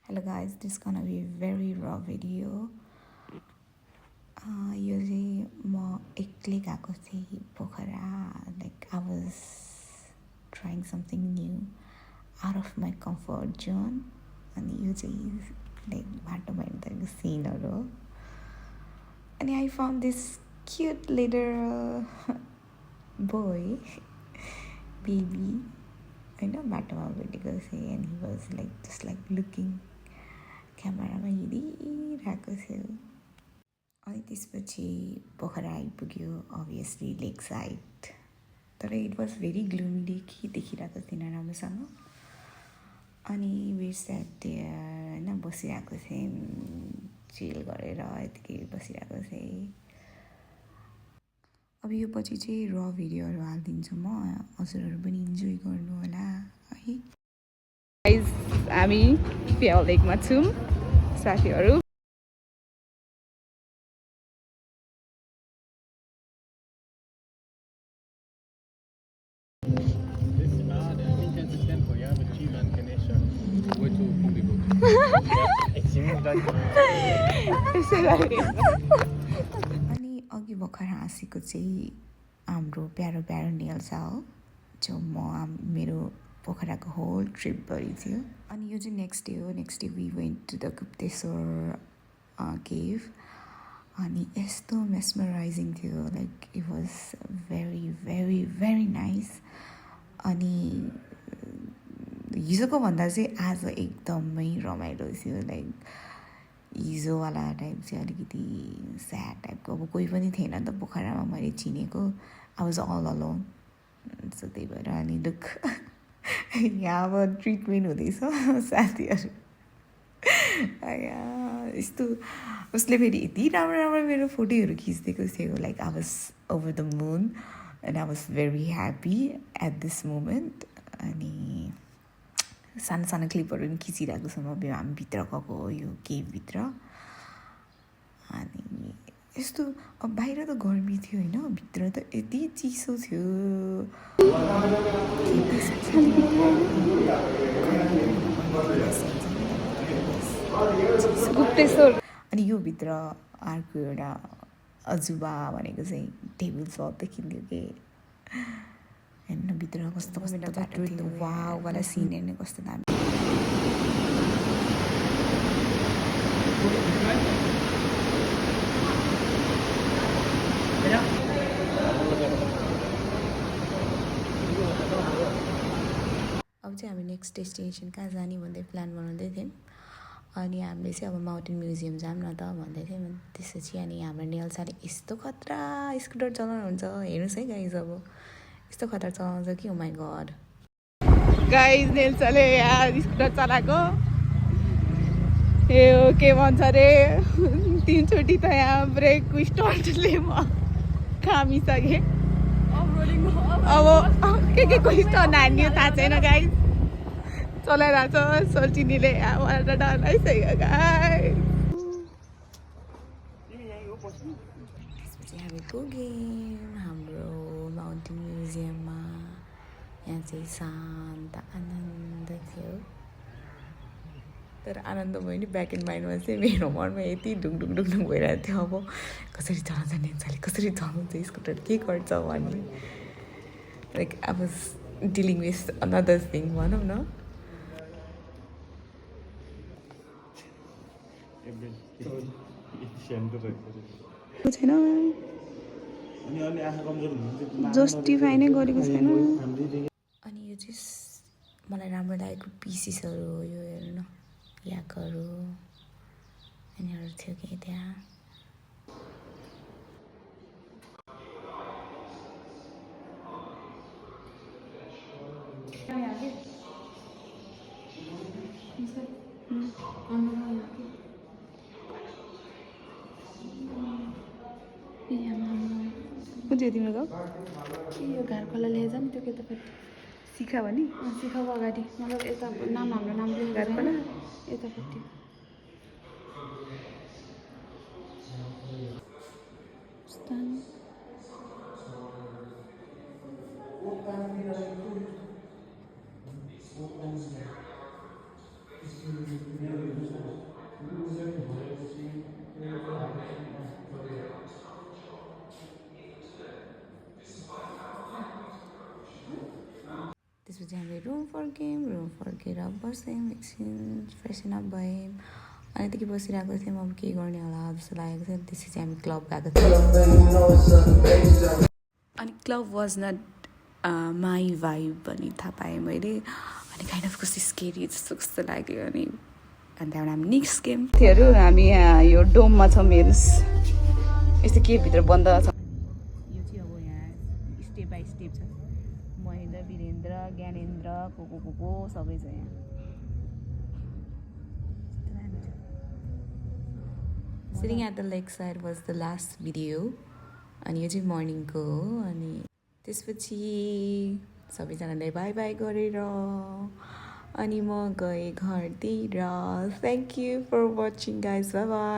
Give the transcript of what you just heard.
Hello guys, this is gonna be a very raw video. यो चाहिँ म एक्लै गएको थिएँ Pokhara. Like I was trying something new out of my comfort zone. अनि यो चाहिँ like बाटोमा हिँड्दाको सिनहरू हो. अनि I found this cute little boy, baby. होइन बाटोमा भेटेको थिएँ and he was like just like looking क्यामेरामा हेरिरहेको थियो. अनि त्यसपछि पोखरा आइपुग्यो अभियसली लेक साइड. तर it was very gloomy day के देखिरहेको थिएन राम्रोसँग. अनि वी स्याट देयर होइन बसिरहेको थिएँ चिल गरेर यतिकै बसिरहेको थिएँ. अब यो पछि चाहिँ र भिडियोहरू हालिदिन्छु म, हजुरहरू पनि इन्जोय गर्नु होला है. गाइस हामी प्याउ लेकमा छौँ साथीहरू. अनि अघि भर्खर हाँसेको चाहिँ हाम्रो प्यारो प्यारो नेल्स हो जो मेरो पोखराको होल ट्रिपभरि थियो. अनि यो चाहिँ नेक्स्ट डे हो. Next day we went to the Gupteshwar cave. अनि यस्तो मेस्मराइजिङ थियो. Like it was very very very nice. अनि हिजोको भन्दा चाहिँ आज एकदमै रमाइलो थियो. लाइक हिजोवाला टाइप चाहिँ अलिकति स्याड टाइपको. अब कोही पनि थिएन नि त पोखरामा मैले चिनेको. I was all alone. So त्यही भएर अनि लुक यहाँ अब ट्रिटमेन्ट हुँदैछ साथीहरू. यस्तो उसले फेरि यति राम्रो राम्रो मेरो फोटोहरू खिचिदिएको थियो. Like I was over the moon and I was very happy at this moment. अनि सानो सानो क्लिपहरू पनि खिचिरहेको छु म. हामी भित्र गएको हो यो केभभित्र. अनि यस्तो अब बाहिर त गर्मी थियो होइन, भित्र त यति चिसो थियो. गुप्तेश्वर. अनि यो भित्र अर्को एउटा अजुबा भनेको चाहिँ टेबल क्लथदेखि थियो कि हेर्नु भित्र कस्तो कस्तो बाटो थियो. वाउवाला सिन हेर्ने कस्तो दामी. अब चाहिँ हामी नेक्स्ट डेस्टिनेसन कहाँ जाने भन्दै प्लान बनाउँदै थियौँ. अनि हामीले चाहिँ अब माउन्टेन म्युजियम जाऊँ न त भन्दै थियौँ. त्यसपछि अनि हाम्रो नेल्साले यस्तो खतरा स्कुटर चलाउनुहुन्छ हेर्नुहोस् है गाइज. अब यस्तो खतरा चलाउँछ कि ओ माई गड. गाइज नेल्साले यहाँ स्कुटर चलाएको यो के भन्छ अरे 3 चोटि त यहाँ ब्रेकको स्टन्टले म खामिसकेँ. अब के को स्टन्ट हान्यो थाहा छैन गाइज. चलाइरहेको छ सोल्टिनीले. यहाँबाट डराइसक्यो गाइज. त्यसपछि हामी पुग्यौँ हाम्रो माउन्टेन म्युजियममा. यहाँ चाहिँ शान्त आनन्द थियो. तर आनन्द भयो नि ब्याक इन माइन्डमा चाहिँ मेरो मनमा यति ढुङढुङ ढुङढुङ भइरहेको थियो. अब कसरी चलाउँछ नेन्साले, कसरी चलाउँछ स्कुटर, के गर्छ भन्ने. Like I was dealing with another thing भनौँ न. छैन जस्टिफाई नै गरेको छैन. अनि यो चाहिँ मलाई राम्रो लागेको पिसेसहरू हो यो. हेर्नु याकहरू यिनीहरू थियो कि त्यहाँ. कुन चाहिँ तिम्रो गाउँ? यो घरखोला लिएर जाऊँ त्यो केटापट्टि सिखा भने सिखाको अगाडि मतलब यता नाम हाम्रो नाम घरखोला यतापट्टि. उठेर बस्यौँ एकछिन फ्रेसन अप भयौँ अनि त्यति बसिरहेको थियौँ अब के गर्ने होला जस्तो लागेको थियो त्यसपछि चाहिँ हामी क्लब गएको थियौँ अनि club was not my vibe भन्ने थाहा पाएँ मैले अनि काइन्ड अफ कस्तो स्केरी जस्तो कस्तो लाग्यो अनि त्यहाँबाट हामी नेक्स्ट गेम थियोहरू हामी यहाँ यो डोममा छौँ हेर्नुहोस् यस्तो केभित्र बन्द छ यो चाहिँ अब यहाँ स्टेप बाई स्टेप छ महेन्द्र वीरेन्द्र ज्ञानेन्द्र को सबै छ यहाँ Sitting at the lakeside was the last video अनि यो चाहिँ मर्निङको हो अनि त्यसपछि सबैजनाले बाई बाई गरेर अनि म गएँ घरतिर thank you for watching guys bye by